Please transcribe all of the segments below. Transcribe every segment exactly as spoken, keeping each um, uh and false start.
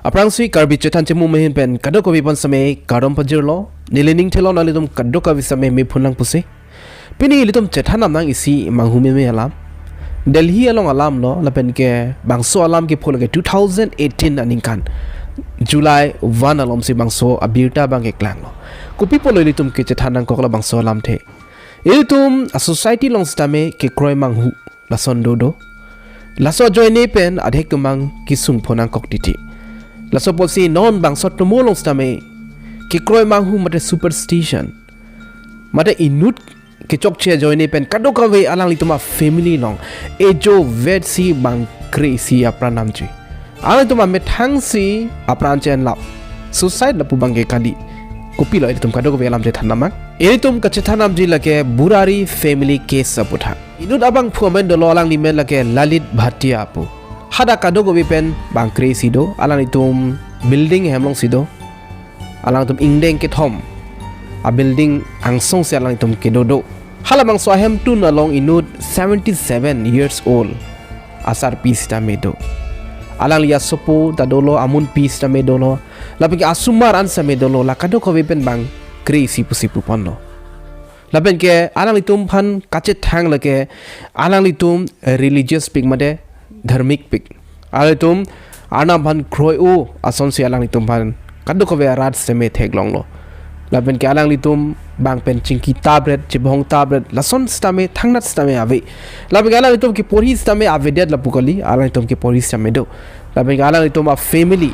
Aphrangsi Karbi Chethan Chimum ahin pen kadokave aphan sitame kardom pajirlo. Neli ning thelon nanglitum kadokave sitame mephun lang pusi. Pini ilitum chethan nang isi manghu meme alam. Delhi along alam lo, lapen ke bangso alam kepho lake two thousand eighteen aningkan July one alomsi bangso abirta abang keklanglo. Kopi apotlo ilitum kechethan nangkok labangso alamthe. Ilitum a society along sitame kekroi manghu lason dodo. Laso ajoine pen adhek atum abang kesung pho nangkok titi. Laso apotsi non bangso atomo along sitame kekroi manghu mate superstition, mate inut kechokche ajoine pen kadokave alanglitum afamily along ejo vetsi bang kre-isi apran namji. Alanglitum amethangsi apran che-enlap, suicide lapu abang ke kali. Kopilo ilitum kadokave alam chethan nang. Ilitum kachethan namji lake Burari family case aputhak. Inut abangphu amen dolo, alangli men lake Lalit Bhatia pu. Hadak kadokave pen bang kre-isi do, alanglitum building ahem alongsi do. Alangtum ingdeng kethom abuilding angsongsi alangtum kedo do. Halabangso ahemtun along inut seventy seven years old asarpi sitame do. Alangli asopo ta dolo, amunpi sitame dolo, lapen ke asomar an sitame dolo, la kadokave pen bang kre-isi pusi puponlo. Lapen ke alanglitum aphan kachethang lake alanglitum religious pik mate dharmik pik. Alanglitum Arnam aphan kroi-o asonsi alanglitum aphan kadokave arat sitame theklonglo. Lapen ke alanglitum bang pen chingki tapret, chibong tapret, lason sitame thangnat sitame ave. Lapen ke alanglitum keporhi sitame avedet lapu kali, alanglitum keporhi sitame do. Lapen ke alanglitum afamily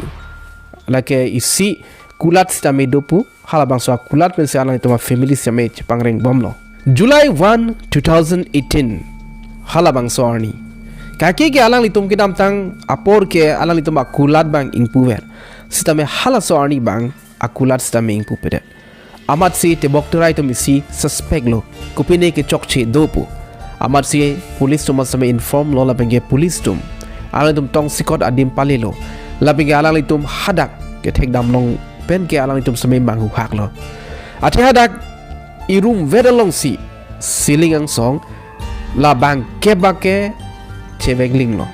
lake isi kulat sitame do pu. Halabangso akulat pensi alanglitum afamily sitame chepangreng bomlo. July one, two thousand eighteen, halabangso arni, kake ke alanglitum kedamtang apor ke alanglitum akulat abang ingpuver sitame halaso arni abang akulat sitame ingpupedet. Amatsi tebok terai atum isi suspect lo, kopine kechokche do pu. Amatsi police atum sitame inform lo, lapen ke police atum alanglitum tongsekot adim palilo. Lapen ke alanglitum hadak kethekdam along pen ke alanglitum sitame manghuhaklo. Athe hadak irum vet alongsi ceiling angsong la bang kep abang ke cheveklinglo.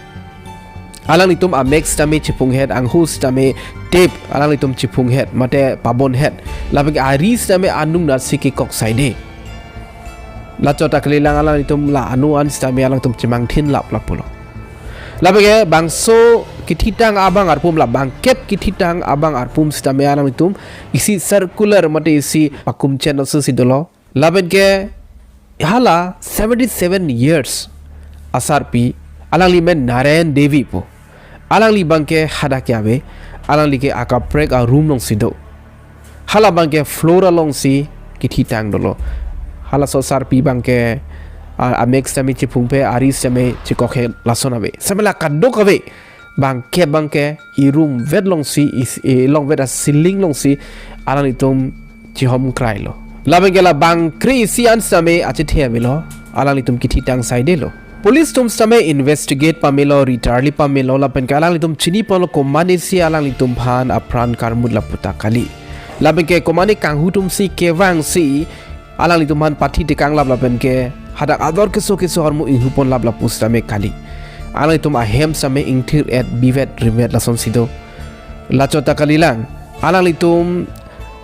Alanglitum amek sitame chephunghet, anghu sitame tape alanglitum chephunghet mate pabonhet. Lapen ke ari sitame anung nasi kekok saide. Lachot ta kalilang, alanglitum la anu an sitame alanglitum chemangthin lap lapulo. Lapen ke bangso kethitang abang arpum, la bang kep kethitang abang arpum sitame alanglitum isi circular mate isi pakum chen oso si dolo. Lapen ke hala seventy seven years asarpi, alangli men Narayan Devi pu. Alangli abang ke hadak ke ave, alangli ke akaprek arum alongsi do. Hala abang ke floor alongsi kethitang dolo. Halaso asarpi abang ke, a, amek sitame chephungpe, ari sitame chekokhe, lason ave. Sitame la kadokave bang kep abang ke irum vet alongsi, is-, e, longvet a ceiling alongsi alanglitum chihom krailo. Lapen ke la bang kre-isi an sitame achethe avelo, alanglitum kethitang saidelo. Police atum sitame investigate pamelo, ri tarli pamelo, lapen ke alanglitum chiniponlo komatne si alanglitum aphan apran karmut lapu ta kali. Lapen ke komatne kanghu atumsi kevangsi alanglitum aphan pathi tekanglap lapen ke hadak ador keso keso ahormu inghuponlap lapu sitame kali. Alanglitum ahem sitame ingthir-et bivet rimvet lasonsi do. Lachot ta kalilang, alanglitum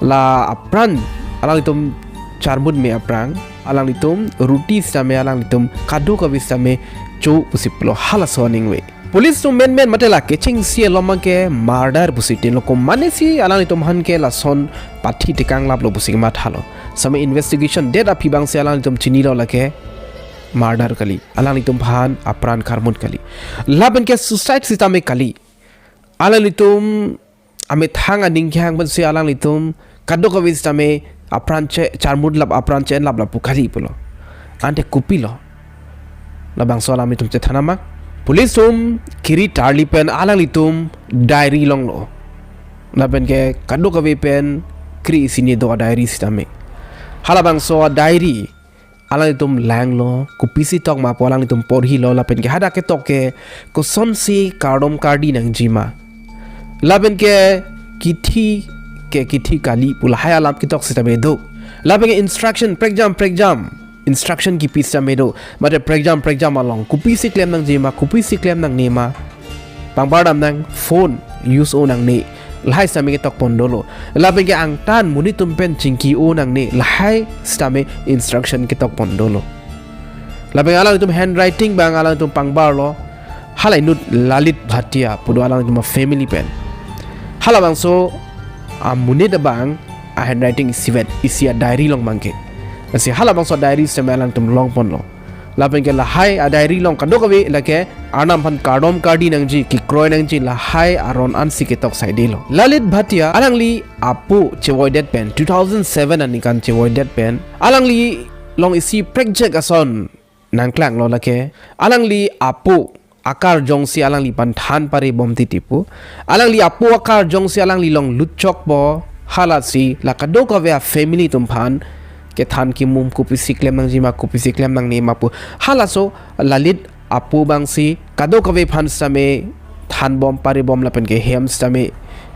la apran, alanglitum charmut me aphrang, alanglitum ruti sitame alanglitum kadokave sitame cho pusi pulo halaso aningve. Police atum menmen mate la kechengsi along abang ke murder pusi tinlo, komatne si alanglitum aphan ke lason pathi tekanglaplo pusi mathalo. Sitame investigation det aphi abangsi alanglitum chinilo lake murder kali, alanglitum aphan apran karmut kali. Lapen ke suicide sitame kali. Alanglitum amethang aning kehang pensi alanglitum kadokave sitame apran che charmutlap, apran che-enlap lapu kali pulo. Ante kopilo? Labangso alam ilitum chethan nang. Police atum kiri tarli pen alanglitum diary longlo. Lapen ke kadokave pen kre-isi ni do a-diary sitame. Halabangso a-diary alanglitum langlo, kopisi tok ma pu alanglitum porhilo, lapen ke hadak ketok ke kosonsi kardom kardi nangji ma, lapen ke kithi ke kithi kali pu lahai alam ketok sitame do. Lapen ke instruction prekjam prekjam instruction kipi sitame do. Mate prekjam prekjam along kopisi klem nangji ma, kopisi klem nangne ma, pangbar dam nang, phone use o nangne, lahai sitame ketok pon dolo. Lapen ke angtan monit atum pen chingki o nangne, lahai sitame instruction ketok pon dolo. Lapen alanglitum handwriting abang alanglitum pangbarlo, hala inut Lalit Bhatia pu do alanglitum a family pen. Halabangso amonit abang a handwriting isivet isi a diary along abangke. Lasi halabangso diary sitame alanglitum long ponlo. Lapen ke lahai a diary along kadokave lake Arnam aphan kardom kardi nangji, kekroi nangji, lahai aron ansi ketok saidelo. Lalit Bhatia alangli apo chevoidet pen, two thousand seven aningkan chevoidet pen, alangli along isi prekjak ason nangklanglo lake, alangli apo akarjongsi alangliphan than pare bom titi pu. Alangli apo akarjongsi alangli along lutchokpo, halasi la kadokave a family atum aphan kethan kimum kopisi klem nangjima, kopisi klem nangnema pu. Halaso Lalit apo abangsi kadokave aphan sitame than bom pare bom lapen ke hem sitame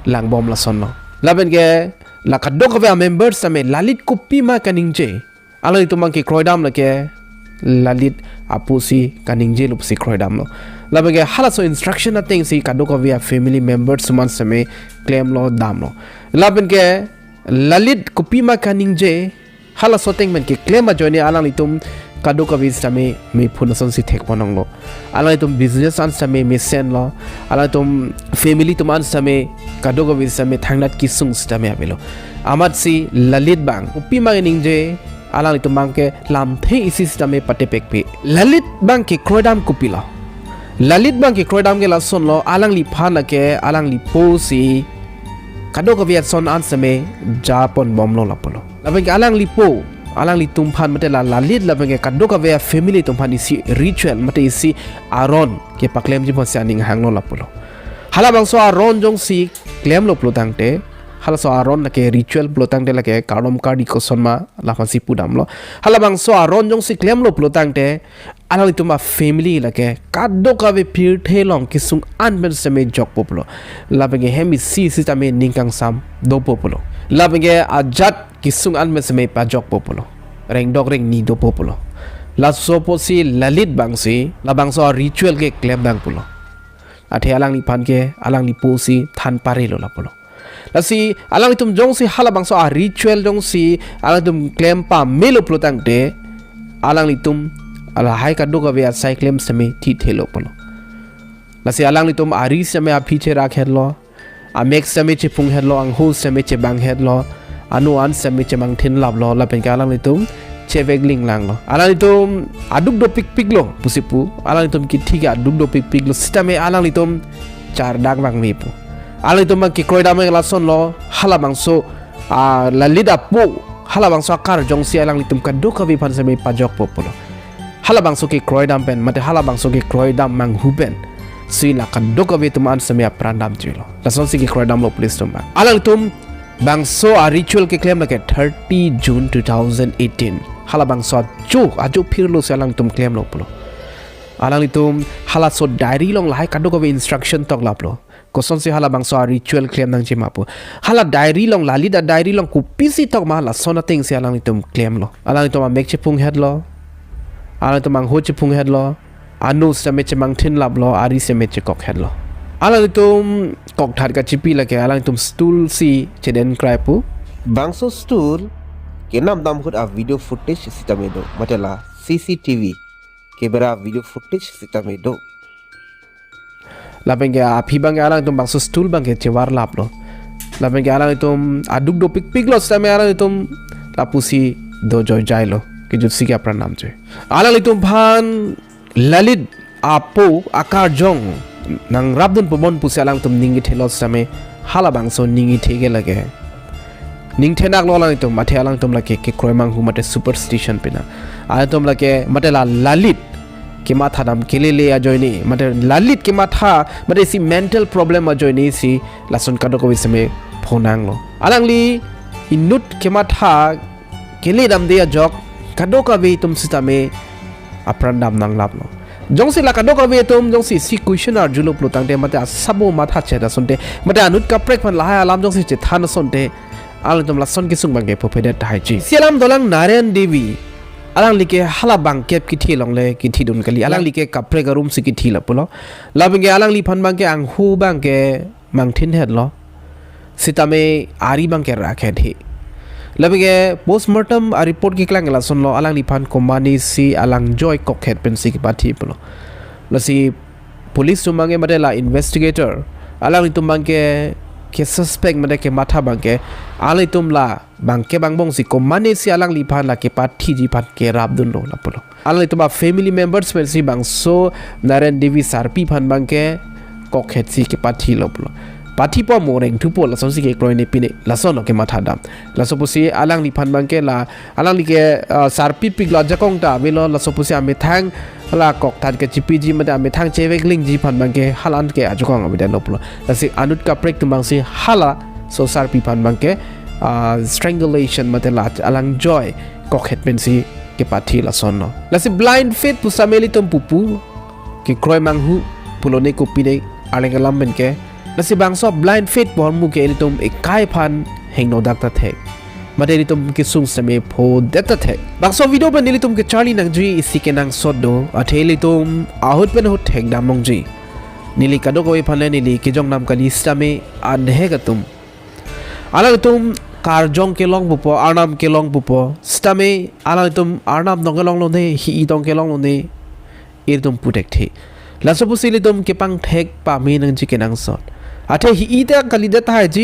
lang bom lasonlo. Lapen ke la kadokave a member sitame Lalit kopima kaningje, alanglitum abang kekroi dam lake Lalit apo si kaningjelo pusi kroi damlo. Lapen ke halaso instruction atengsi kadokave a family members atum an sitame klemlo damlo. Lapen ke Lalit kopima kaningje, halaso ateng pen keklem ajoine alanglitum kadokave sitame mephun asonsi thek pon longlo. Alanglitum business an sitame mesenlo. Alanglitum family atum an sitame kadokave sitame thangnat kesung sitame avelo. Amatsi Lalit abang kopima kaningje, alanglitum abangke lamthe isi sitame patepekpe. Lalit abang kekroi dam kopilo? Lalit abang kekroi dam ke lasonlo, alangliphan lake alangli po si kadokave ason an sitame japon bomlo lapulo. Lapen ke alangli po, alanglitum aphan mate la Lalit lapen ke kadokave a family atum aphan isi ritual mate isi aron kepaklemji aphansi aning hanglo lapulo. Halabangso aron jongsi klemlo pulotangte, halaso aron lake ritual pulotangte lake kardom kardi kosonma laphansi pudamlo. Halabangso aron jongsi klemlo pulotangte, alanglitum a family lake kadokave pirthe along kesung an pen sitame jokpo pulo. Lapen ke hem isi sitame ning kangsam dopo pulo. Lapen ke ajat kesung an pen sitame pajokpo pulo. Rengdok rengni dopo pulo. Laso apotsi Lalit abangsi labangso a ritual keklem nang pulo. Athe alangliphan ke alangli po si than parelo lapulo. Lasi alanglitum jongsi halabangso a ritual jongsi alanglitum klem pamelo pulotangte, alanglitum lahai kadokave asai klem sitame thithelo pulo. Lasi alanglitum ari sitame aphi cherak hetlo, amek sitame chephung hetlo, angho sitame chebang hetlo, anu an sitame chemangthin laplo, lapen ke alanglitum chevek linglanglo. Alanglitum aduk dopikpiklo pusi pu, alanglitum kithi ke aduk dopikpiklo sitame alanglitum chardak vangve pu. Alanglitum abang kekroi dam ke lasonlo, halabangso a Lalit apo, halabangso akarjongsi alanglitum kadokave aphan sitame pajokpo pulo. Halabangso kekroi dam pen mate halabangso kekroi dam manghu pen si la kadokave atum an sitame apran damchelo. Lasonsi kekroi damlo police atum abang. Alanglitum bangso a ritual keklem lake thirty June two thousand eighteen. Halabangso ajo, ajo phirlo si alanglitum klemlo pulo. Alanglitum halaso diary along lahai kadokave instruction toklaplo. Kosonsi halabangso a ritual klem nangjima pu. Hala diary along, Lalit a diary along kopisi tokma lason atengsi alanglitum klemlo. Alanglitum amek chephung hetlo. Alanglitum angho chephung hetlo. Anu sitame chemangthin laplo, ari sitame chekok hetlo. Alanglitum kokthat kachipi lake alanglitum stool si chedengkrai pu. Bangso stool kenam dam ahut a video footage sitame do, mate la C C T V camera video footage sitame do. Lapen ke aphi abang ke alanglitum bangso stool abang ke chevar laplo. Lapen ke alanglitum aduk dopikpiklo sitame alanglitum lapusi do joijailo. Kejutsi ke apran damchoi. Alanglitum aphan Lalit apo akarjong nangrapdun pubon pusi alanglitum ning kethelo sitame halabangso ning kethe ke lake ning thenaklo alanglitum, athe alanglitum lake kekroi manghu mate superstition pina. Alanglitum lake mate la Lalit kematha dam kelele ajoine, mate Lalit kematha, mate isi mental problem ajoine si lason kadokave sitame phonanglo. Alangli inut kematha kele damde ajok kadokave atum sitame apran dam nanglaplo. Jongsi la kadokave atum jongsi isi question arjulo pulotangte mate asabo matha chet asonte, mate anut kaprek aphan lahai alam jongsi chethan asonte, alanglitum lason kesung abang ke phophedet tahai ji. Si alam dolang Narayan Devi, alangli ke hala bangkep kithi along le kithidun kali, alangli ke kaprek arum si kithi lapulo. Lapen ke alangliphan abang ke anghu abang ke mangthin hetlo. Sitame ari abangke rak het he. Lapen ke postmortem a-report keklang lasonlo, alangliphan komatne si alang joy kokhet pensi kepathi pulo. Lasi police atum abangke mate la investigator, alanglitum abangke ke-suspect mate kematha abangke, alanglitum la abangke angbong si komatne si alangliphan la kepathiji aphan kerapdunlo lapulo. Alanglitum a-family members pensi bangso Narayan Devi sarpi aphan abangke kokhet si kepathilo pulo. Pathipo mo rengthupo, lasonsi kekroi ne pine, lasonlo kematha dam. Laso pusi alangliphan abangke la, alangli ke, ah, sarpipik la ajakong ta avelo, laso pusi amethang la kokthat kechipiji mate amethang cheveklingji aphan abangke hala-an ke ajakong avedetlo pulo. Lasi anut kaprek atum abangsi halaso sarpi aphan abangke, ah, strangulation mate la alang joy kokhet pensi kepathi lasonlo. Lasi blind faith pu sitame ilitum pupu, kekroi manghu pulone kopine arleng alam penke. Lasi bangso blind faith pu ahormu ke ilitum ekai aphan hingno dak ta thek. Mate ilitum kesung sitame phodet ta thek. Bangso video pen ilitum kecharli nangji isi kenangsot do. Athe ilitum ahut pen ahut thekdam longji. Neli kadokave aphan le neli kejong nam kali sitame anhek atum, alangtum karjong kelong pupo, arnam kelong pupo. Sitame alangtum arnam tong kelonglone, hi-i tong kelonglone, ilitum puthekthe. Laso pusi ilitum kepangthek pame nangji kenangsot. Athe hi-i ta kalidet tahai ji,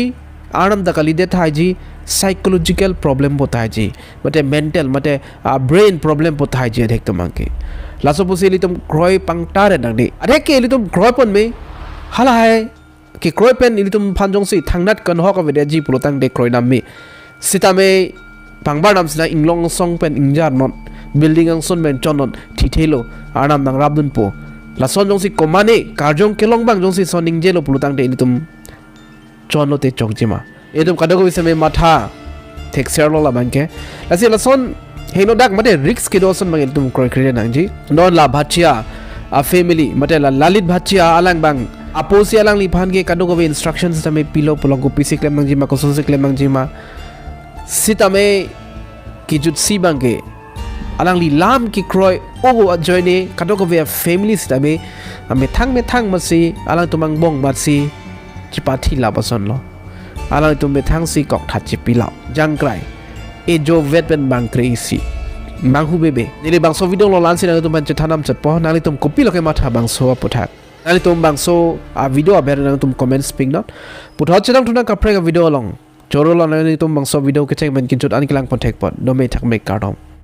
arnam ta kalidet tahai ji, psychological problem pu tahai ji, mate mental, mate, ah, brain problem pu tahai ji adhek atum abangke. Laso pusi ilitum kroi pangtar nangde. Athe ke ilitum kroipon me, halahai kekroi pen ilitum aphan jongsi thangnat kanhok avedetji pulotangte kroidam me. Sitame pangbar nam sina inglong asong pen ingjarnon, building angson pen chonnon, thithelo, arnam nangrapdunpo. Lason jongsi komatne karjong kelong abang jongsi son ningjelo pulotangte ilitum chonlote chokjima. Ilitum kadokave sitame matha thekserlo labangke. Lasi lason hingno dak mate risk kedo ason abang ilitum kroikre nangji. Non la Bhachia a-family mate la Lalit Bhachia alang abang, apo si alangliphan ke kadokave instructions sitame pilo pulo, kopisi klem nangjima, kosonsi klem nangjima. Sitame kejutsi abangke alangli lam kekroi o ajoine kadokave a-family sitame amethang methang amatsi alangtum angbong amatsi chepathi lap asonlo. Alangtum methangsi kokthat chepilo. Jangkrai, ejo vet pen bangkre isi, manghu bebe. Neli bangso video lo la-ansi nangtum aphan chethandam chetpo. Nanglitum kopilo kematha bangso aputhak? Nanglitum bangso a-video aber nangtum comments pingnon. Puthot chenangthu nang kaprek a-video along. Choro lo nanglitum bangso video kecheng pen kejut an kelang pon thekpo. Dome thakme, kardom.